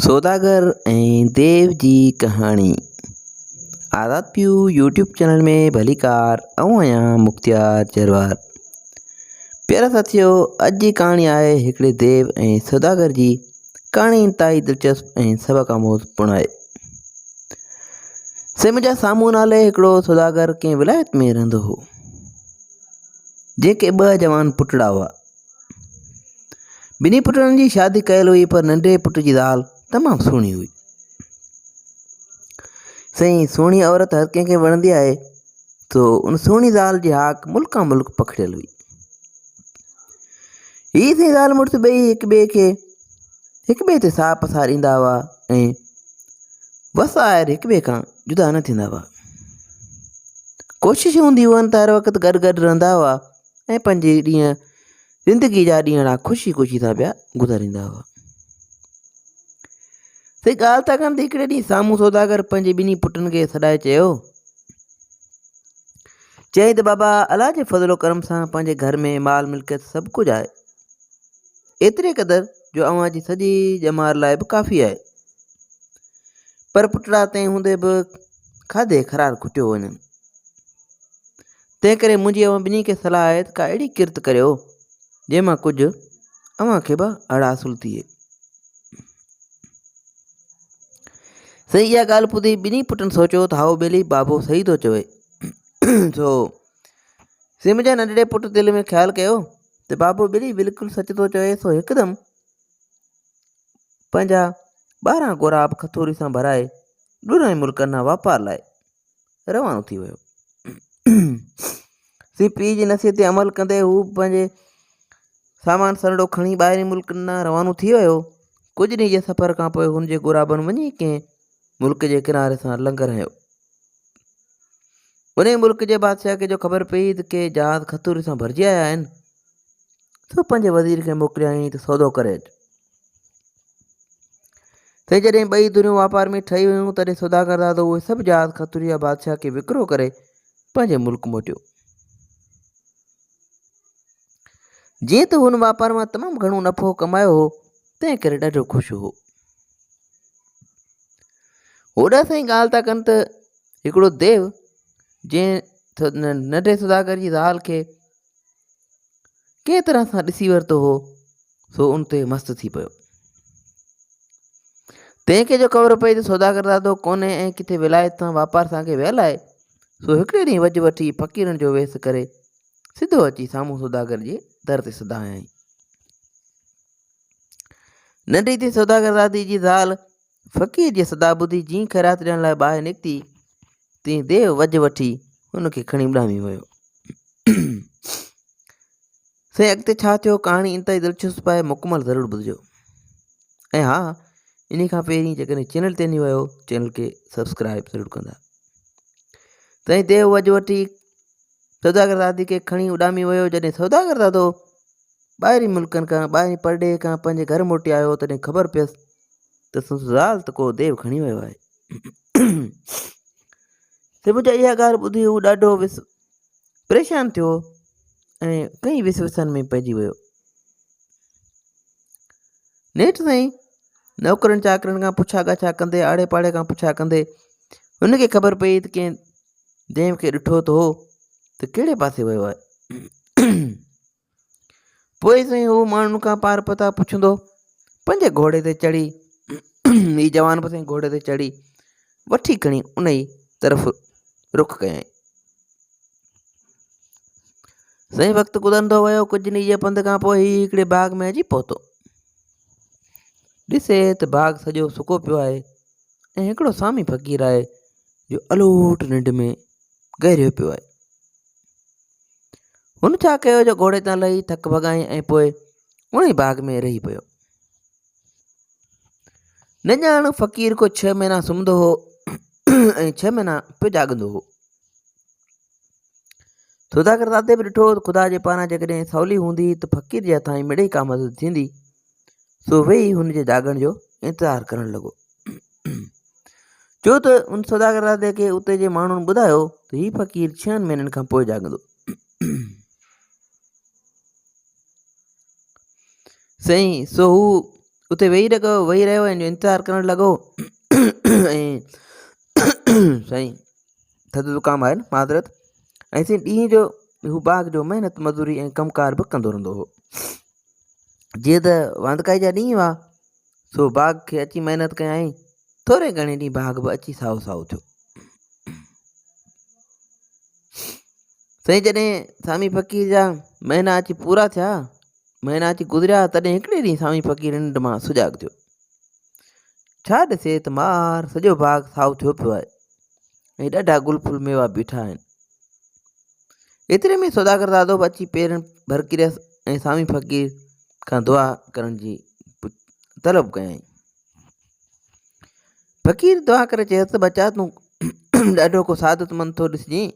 سوداگر ۽ ديو جي ڪهاڻي آزاد پيو يوٽيوب چينل ۾ ڀليڪار آئون آهيان مختيار جروار پيارا ساٿيو اڄ جي ڪهاڻي آهي هڪڙي ديو ۽ سوداگر جي ڪهاڻي انتهائي دلچسپ ۽ سبق آموز پڻ آهي سي منهنجا سامهون نالي هڪڙو سوداگر ڪنهن ولايت ۾ رهندو هو جنهن کي ٻه جوان پٽڙا هئا ٻنهي پٽن جي شادي ڪيل هئي پر ننڍي پٽ جي زال تمام سهڻي هئي. سائين سهڻي عورت هر ڪنهن کي وڻندي آهي تو ان سهڻي زال جي هاڪ ملڪان ملڪ پکڙيل هئي. هي سائين زال مڙس ٻئي هڪ ٻئي کي هڪ ٻئي تي ساهه پسار ايندا هئا ۽ وس آهر هڪ ٻئي کان جدا نه ٿيندا هئا. ڪوشش هوندي هئن ته هر وقت گڏ گڏ رهندا هئا ۽ پنهنجي ڏينهن زندگي جا ڏينهڙا خوشي خوشي سان پيا گذاريندا هئا. سي ڳالهه ٿا ڪن ته هڪڙي ڏينهن سامهون سوداگر پنهنجي ٻنهي پٽن کي سڏائي چيو چيائين ته بابا الله جي فضل و ڪرم سان پنهنجي گهر ۾ مال ملڪيت سڀ ڪجهه آهي ايتري قدر جو اوهان جي سڄي ڄمار لاء به ڪافي آهي پر پٽڙا تنهن هوندي به کاڌي خرار کٽيو وڃن تنهن ڪري منهنجي اوهان ٻنهي کي صلاح آهي ته ڪا اهڙي ڪرت ڪريو، جنهن مان ڪجهه اوهان کي به هڙ حاصل ٿئي. سائين اها ڳالهه ٻڌي ٻنهي پٽن سوچيو ته هائو ٻيلي بابو صحيح ٿو چوي. سو سائين منهنجا ننڍڙي پٽ دل ۾ خيال ڪيو ته بابو ٻيلي بلڪل سچ ٿو چوي سو هڪدم پنهنجا 12 غوراب کٿوري سان ڀرائي ڏورانهين ملڪن ڏانهن واپار لاء روانو ٿي ويو. سي پيء جي نصيحت تي عمل ڪندي هو پنهنجي سامان سرڙو کڻي ٻاهرين ملڪن ڏانهن روانو ٿي ويو. ڪجهه ڏينهن جي سفر کان پوء هن جي غورابن وڃي ڪنهن ملڪ جي ڪناري سان لنگر هنيو. انهيء ملڪ جي بادشاهه کي جو خبر پئي ته ڪي جهاز کٿوري سان ڀرجي آيا آهن، سو پنهنجي وزير کي موڪليائين ته سودو ڪري اچ. سائين جڏهن ٻئي ڌريون واپار ۾ ٺهي ويون تڏهن سوداگر دادو اهي سڀ جهاز کٿوريا بادشاهه کي وڪرو ڪري پنهنجي ملڪ موٽيو. جيئن ته هن واپار مان تمام گهڻو نفعو ڪمايو هو تنهن ڪري ڏاڍو خوش هو. هوڏانهن سائين ڳالهه ٿا ڪن ته هڪڙو ديو جنهن ننڍي سوداگر جي زال کي ڪنهن طرح سان ڏسي ورتو هو سو ان تي مست ٿي پيو. تنهن کي جو خبر پئي ته سوداگر دادو ڪونهي ۽ ڪٿي ولايت سان واپار سانگي ويل آهي، سو هڪڙي ڏينهن وجهه وٺي فقيرن جو ويس ڪري سڌو اچي سامهون سوداگر جي در تي صدا هنيائين. ننڍي ٿي سوداگر دادي جي زال فقير جي صدا ٻڌي جيئن خيرات ڏيڻ لاء ٻاهر نڪتي، تيئن ديو وجهه وٺي هن کي کڻي اڏامي ويو. سائين اڳتي ڇا ٿيو ڪهاڻي انتهائي دلچسپ آهي مڪمل ضرور ٻڌجو ۽ ها انهي کان پهرين جيڪڏهن چينل تي نيو آهيو چينل کي سبسڪرائب ضرور ڪندا. سائين ديو وجهه وٺي سوداگر دادي کي کڻي اڏامي ويو. جڏهن سوداگر دادو ٻاهرين ملڪن کان ٻاهرين پرڏيهه کان پنهنجي گهر موٽي آيو تڏهن خبر پيس ته سندس زال ته ڪو ديو کڻي ويو آهي. سڀ جا اها ڳالهه ٻڌي هو ڏاڍو وس پريشان ٿيو ۽ ڪئين وسوسن ۾ پئجي ويو. نيٺ سائين نوڪرن چاڪرن کان پڇا ڳاڇا ڪندي آڙي پاڙي کان پڇا ڪندي هن کي خبر پئي ته ڪنهن ديو کي ڏٺو ته هو ته ڪهڙي پاسي ويو آهي. پوء سائين هو ماڻهن کان پار پتا پڇندو پنهنجي گهوڙي تي چڙهي هي جوان به سائين گهوڙي تي چڙهي وٺي کڻي ان ئي طرف رخ ڪيائين. سائين وقت گذرندو ويو ڪجهه ڏينهن جي پنڌ کان پوء هي هڪڙي باغ ۾ اچي پهتو. ڏسي ته باغ سڄو سڪو پيو آهي ۽ هڪڙو سامي فقير آهي جو الوٽ ننڊ ۾ گهريو پيو آهي. هن ڇا ڪيو جو گهوڙي تان لهي ٿڪ ڀڳائين ۽ پوء ان ئي باغ ۾ رهي پيو. نه ڄاڻ فقير ڪو ڇهه مهينا سمهندو هو ۽ ڇهه مهينا پيو جاڳندو هو. سوداگر دادي به ڏٺو ته خدا جي پاران جيڪڏهن سولي هوندي ته فقير جي هٿان ئي مڙئي ڪا مدد ٿيندي، سو ويهي هن جي جاڳڻ جو انتظار ڪرڻ لڳو. ڇو ته ان سوداگر دادي کي اتي جي ماڻهن ٻڌايو ته هي فقير ڇهن مهينن کان پوء جاڳندو. سائين سو هو اتي ويهي رڳو ويهي رهيو ۽ انتظار ڪرڻ لڳو ۽ سائين ٿڌ زڪام آهي نه معذرت ۽ سائين ڏينهن جو هو باغ جو محنت مزوري ۽ ڪم ڪار به ڪندو رهندو هو جيئن ته واندڪائي جا ڏينهن هئا سو باغ کي اچي محنت ڪيائين ٿوري گهڻي ڏينهن باغ به اچي سائو سائو ٿيو سائين جڏهن سامي فقير جا مهينا اچي پورا ٿيا، مهينا اچي گذريا، تڏهن هڪڙي ڏينهن سامي فقير ننڊ مان سجاڳ ٿيو. ڇا ڏسي ته مار سڄو باغ سائو ٿيو پيو آهي ۽ ڏاڍا گل ڦل ميوا بيٺا آهن. ايتري ۾ سوداگر دادو به اچي پيرن ڀر ڪريس ۽ سامي فقير کان دعا ڪرڻ جي طلب ڪيائين. فقير دعا ڪري چيس ته ٻچا تون ڏاڍو ڪو سعادتمند ٿو ڏسجين،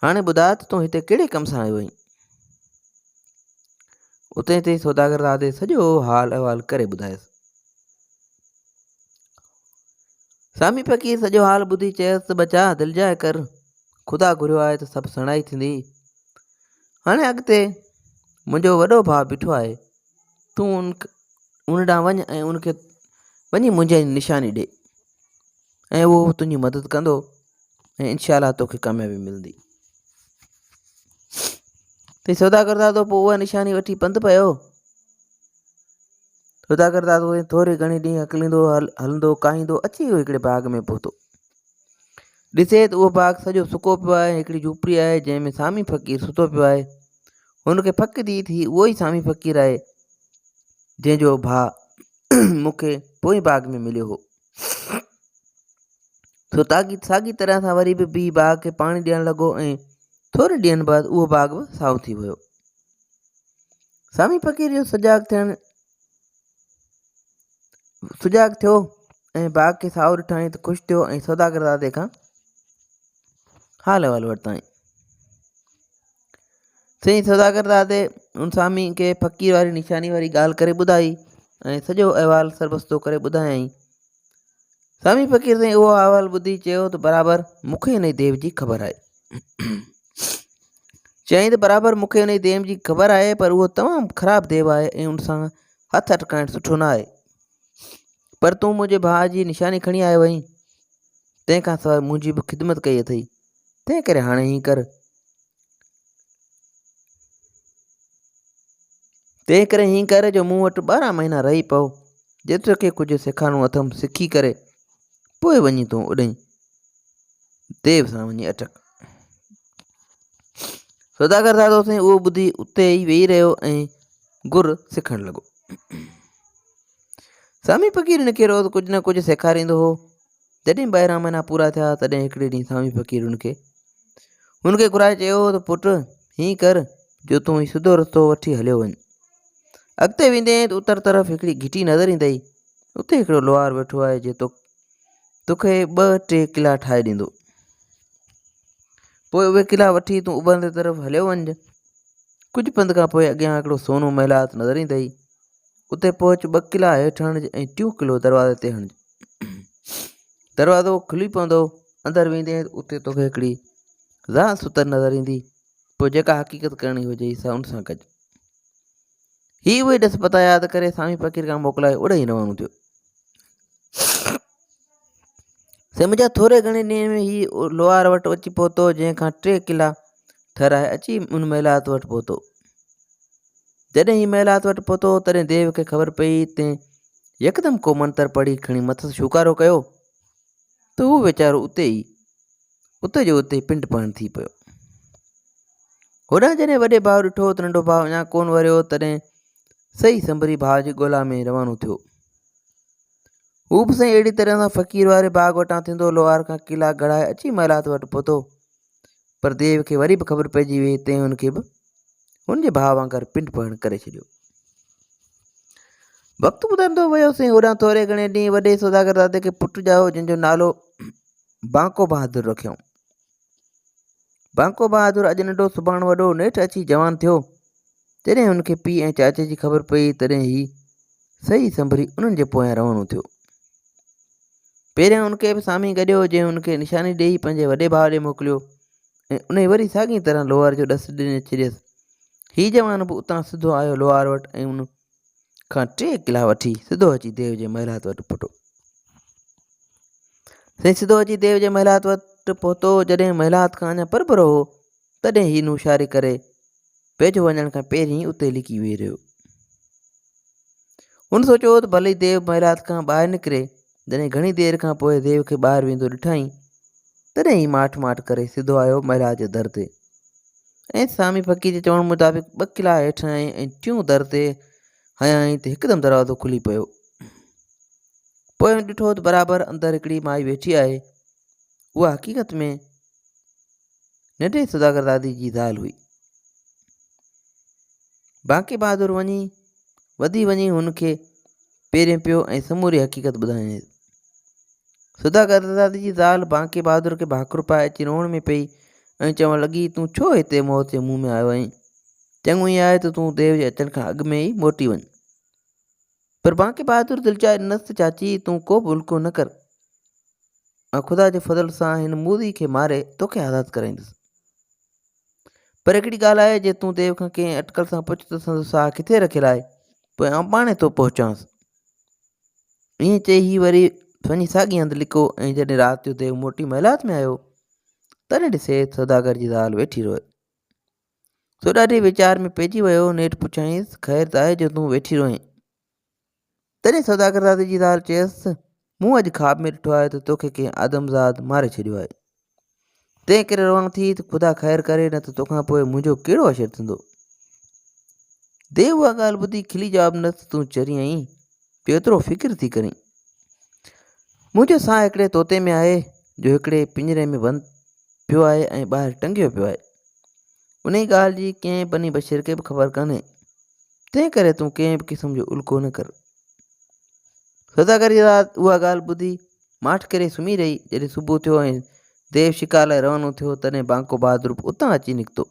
هاڻي ٻڌاء ته تون هتي ڪهڙي ڪم سان آيو آهين؟ اتي تي سوداگر دادي سڄو حال احوال ڪري ٻڌايس. سامي فقير سڄو حال ٻڌي چيس ته ٻچا دلجاء ڪر، خدا گهريو آهي ته سڀ سڻائي ٿيندي. هاڻي اڳتي منهنجو وڏو ڀاء بيٺو آهي، تون ان ڏانهن وڃ ۽ ان کي وڃي منهنجي نشاني ڏي ۽ اهو تنهنجي مدد ڪندو ۽ انشاء الله توکي ڪاميابي ملندي. ته سوداگر دادو پوء اها نشاني وٺي پنڌ پيو. سوداگر دادو ٿوري گهڻي ڏينهن هڪليندو هلندو ڪاهيندو اچي اهو هڪڙي باغ ۾ پهتو. ڏسي ته اهو باغ سڄو سڪو پيو آهي هڪڙي جهوپڙي آهي جنهن ۾ سامي فقير ستو پيو آهي. هن کي پڪ ٿي ته هي اهو ئي سامي فقير آهي جنهن جو ڀاء مون کي پوئين باغ ۾ مليو هو. سو تاڳي ساڳي طرح سان وري به بيهي باغ کي پاڻي ڏيڻ لڳو ۽ ٿوري ڏينهن بعد اهو باغ به سائو ٿي ويو. سامي فقير جو سجاڳ ٿيڻ سجاڳ ٿيو ۽ باغ کي سائو ڏٺائين ته خوش ٿيو ۽ سوداگر دادي کان حال احوال ورتائين. سائين سوداگر دادي ان سامي کي فقير واري نشاني واري ڳالهه ڪري ٻڌائي ۽ سڄو احوال سربستو ڪري ٻڌايائين. سامي فقير سائين اهو احوال ٻڌي چيو ته برابر مون کي انهي ديو جي خبر آهي. چيائين ته برابر مون کي انهي ديو جي خبر آهي پر اهو تمام خراب ديو آهي ۽ ان سان هٿ اٽڪائڻ سٺو نه آهي. پر تون منهنجي ڀاء جي نشاني کڻي آيو آهين تنهن کان سواء منهنجي به خدمت ڪئي اٿئي تنهن ڪري هاڻي هيئن ڪر تنهن ڪري هيئن ڪر جو مون وٽ 12 مهينا رهي پئو، جيترو ڪي ڪجهه سيکارڻو اٿم سکي ڪري پوء وڃي تون اڏهين ديو سان وڃي اٽڪ. سوداگر دادو سائين اهو ٻڌي اتي ئي ويهي رهيو ۽ گر سکڻ لڳو. سامي فقير هن کي روز ڪجهه نه ڪجهه سيکاريندو هو. جڏهن 12 مهينا پورا ٿيا تڏهن هڪڙي ڏينهن سامي فقير هن کي هن کي گهرائي چيو ته پٽ هيئن ڪر جو تون هي سڌو رستو وٺي هليو وڃ. اڳتي ويندين ته اتر طرف هڪڙي گهٽي نظر ايندئي. اتي هڪڙو لوهار ويٺو آهي جي توکي ٻه ٽي قلعا ٺاهي ڏيندو. پوء اهي قلعا وٺي تون اڀرندي طرف هليو وڃج. ڪجهه پنڌ کان پوء اڳيان هڪڙو سونو محلات نظر ايندئي. اتي پهچ ٻه قلعا هيٺ هڻج ۽ ٽيون قلعو دروازي تي هڻج. دروازو کلي پوندو، اندر ويندين ته اتي توکي هڪڙي زال ستل نظر ايندي، پوء جيڪا حقيقت ڪرڻي هجئي سا ان سان ڪج. هي اهي ڏس پتا ياد ڪري سامي فقير کان موڪلائي اوڏانهن روانو ٿيو. سمجھا ٿوري گهڻي ڏينهن ۾ هي لوهار وٽ اچي پهتو، جنهن کان ٽي قلعا ٺهرائي اچي ان محلات وٽ پهتو. جڏهن هي محلات وٽ پهتو، تڏهن ديو کي خبر پئي، تنهن يڪدم ڪو منتر پڙهي کڻي مٿس شوڪارو ڪيو ته هو ويچارو اتي ئي اتي جو اتي پنڊ پهڻ ٿي پيو. هوڏانهن جڏهن وڏي ڀاء ڏٺو ته ننڍو ڀاء اڃا ڪونه وريو، تڏهن سهي سنڀري ڀاء جي ڳولا ۾ روانو ٿيو. هو به سائين اهڙي طرح سان فقير واري باغ وٽان ٿيندو لوهار کان قلعا گهڙائي اچي محلات وٽ پهتو. پر ديو کي وري به خبر پئجي ويئي، تنهن هن کي به هن جي ڀاء وانگر پنڊ پهڻ ڪري ڇڏيو. وقت گذرندو ويو سائين هوڏانهن ٿوري گهڻي ڏينهن وڏي سوداگر دادي کي پٽ ڄائو، جنهن جو نالو بانڪو بهادر رکيائون. بانڪو بهادر اڄ ننڍو سڀاڻ وڏو نيٺ اچي جوان ٿيو. جڏهن هن کي پيء ۽ چاچي جي خبر پئي، تڏهن هي سهي سنڀري انهن جي پويان روانو ٿيو. پهريان هن کي به سامي گڏيو، جنهن هن کي نشاني ڏيئي پنهنجي وڏي ڀاء ڏي موڪليو ۽ انهي وري ساڳي طرح لوهار جو ڏس ڏني ڇڏيس. هي جوان به اتان سڌو آيو لوهار وٽ ۽ ان کان ٽي ڪلا وٺي سڌو اچي ديو جي محلات وٽ پهتو. سائين سڌو اچي ديو جي محلات وٽ پهتو. جڏهن محلات کان اڃا پرڀرو هو، تڏهن هي نوشاري ڪري ويجهو وڃڻ کان پهرين اتي لڪي ويهي رهيو. هن سوچيو ته ڀلي ديو محلات کان ٻاهر نڪري. جڏهن گهڻي دير کان پوء ديو کي ٻاهر ويندو ڏٺائين، تڏهن هي ماٺ ماٺ ڪري سڌو آيو محلات جي در تي ۽ سامي فقير جي چوڻ مطابق ٻه ڪلا هيٺ هنيائين ۽ ٽيون در تي هنيائين ته هڪدم دروازو کلي پيو. پوء هن ڏٺو ته برابر اندر هڪڙي مائي ويٺي آهي. اها حقيقت ۾ ننڍي سوداگر دادي جي زال هئي. بانڪي بهادر وڃي وڌي وڃي هن کي پيرين پيو ۽ سموري حقيقت ٻڌايائينس. سوداگر دادي جي زال بانڪي بهادر کي ڀاڪر پائي اچي روئڻ ۾ پئي ۽ چوڻ لڳي، تون ڇو هتي موت جي منهن ۾ آيو آهين؟ چڱو ائين آهي ته تون ديو جي اچڻ کان اڳ ۾ ئي موٽي وڃ. پر بانڪي بهادر دلجاء ڏنس ته چاچي تون ڪو به الڪو نه ڪر. مان خدا جي فضل سان هن موذي کي ماري توکي آزاد ڪرائيندس. پر هڪڙي ڳالهه آهي، جي تون ديو کان ڪنهن اٽڪل سان پڇ ته سندس ساهه ڪٿي رکيل آهي، پوء آئون پاڻهي ٿو پهچانس. ائين چئي هي وري وڃي ساڳئي هنڌ لڪو ۽ جڏهن رات جو ديو موٽي محلات ۾ آيو، تڏهن ڏسي ته سوداگر جي زال ويٺي روئي. سو ڏاڍي ويچار ۾ پئجي ويو. نيٺ پڇيائينس، خير ته آهي جو تون ويٺي روئين؟ تڏهن سوداگر زادي جي زال چيس ته، مون اڄ خواب ۾ ڏٺو آهي ته توکي ڪنهن آدمزاد ماري ڇڏيو آهي. تنهن ڪري روئان ٿي ته خدا خير ڪري نه ته توکان پوء منهنجو ڪهڙو حشر ٿيندو. ديو اها ڳالهه ٻڌي کلي جواب ڏنس ته تون چري آهين جو ايترو فڪر ٿي ڪرين. منهنجو ساهه هڪڙي طوطي ۾ آهي جو هڪڙي پڃري ۾ بند پيو آهي ۽ ٻاهر ٽنگيو پيو آهي. انهيء ڳالهه جي ڪنهن بني بشر کي به خبر ڪانهي. تنهن ڪري تون ڪنهن به قسم جو الڪو نه ڪر. سوداگر جي ذات اها ڳالهه ٻڌي ماٺ ڪري سمهي رهي. جڏهن صبح ٿيو ۽ ديو شڪار لاء روانو ٿيو، تڏهن بانڪو بهادر به اتان اچي نڪتو.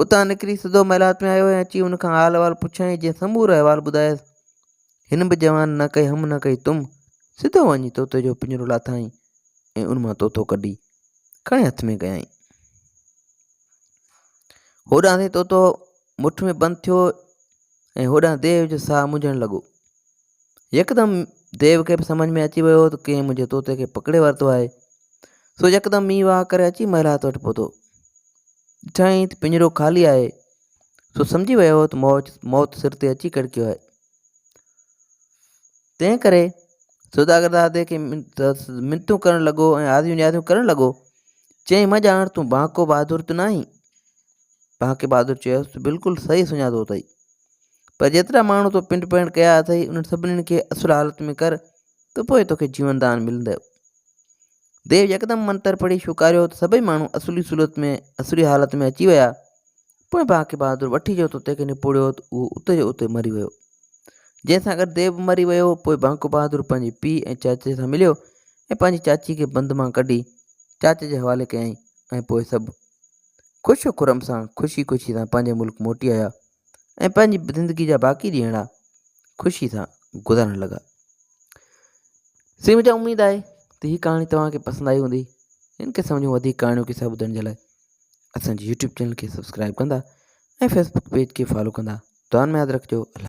اتان نڪري سڌو محلات ۾ آيو ۽ اچي ان کان حال احوال پڇيائين، جنهن سمورو احوال ٻڌايس. هن به جوان نه ڪئي هم نه ڪئي تم، سڌو وڃي طوطي جو پڃرو لاٿائين ۽ ان مان طوطو ڪڍي کڻي هٿ ۾ ڪيائين. هوڏانهن طوطو مٺ ۾ بند ٿيو ۽ هوڏانهن ديو جو ساهه منجهڻ لڳو. يڪدم ديو کي به سمجهه ۾ اچي ويو ته ڪنهن منهنجي طوطي کي پڪڙي ورتو آهي. سو يڪدم مينهن واهه ڪري اچي محلات وٽ پهتو. ڏٺائين ته پڃرو خالي آهي. سو سمجهي ويو ته موت موت سر تي اچي ڪڙڪيو آهي. تنهن ڪري سوداگر دادي کي منتون ڪرڻ لڳو ۽ آزيون نيازيون ڪرڻ لڳو. چيائين، مان ڄاڻ تون بانڪو بهادر ته ناهين؟ بانڪي بهادر چيس ته بلڪل صحيح سڃاتو اٿئي. پر جيترا ماڻهو تو پنڊ پهڻ ڪيا اٿئي، انهن سڀني کي اصل حالت ۾ ڪر ته پوء توکي جيون دان ملندو. ديو يڪدم منتر پڙهي شوڪاريو ته سڀئي ماڻهو اصلي صورت ۾ اصلي حالت ۾ اچي ويا. پوء بانڪي بهادر وٺي جو طوطي کي نپوڙيو ته اهو اتي جو اتي مري ويو. جنهن سان گڏ ديو به مري ويو. پوء بانڪو بهادر پنهنجي پيء ۽ چاچي سان مليو ۽ پنهنجي چاچي کي بند مان ڪڍي چاچي جي حوالي ڪيائين ۽ پوء سڀ خوش و خرم سان خوشي خوشي سان پنهنجي ملڪ موٽي آيا ۽ پنهنجي زندگي جا باقي ڏينهڙا خوشي سان گذارڻ لڳا. سي منهنجا اميد آهي ته هي ڪهاڻي توهان کي پسند آئي هوندي. هن قسم جون وڌيڪ ڪهاڻيون قصا ٻڌڻ جي لاء اسان جي يوٽيوب چينل کي سبسڪرائب ڪندا ۽ فيسبوڪ پيج کي فالو ڪندا. دعائن ۾ ياد رکجو. الله.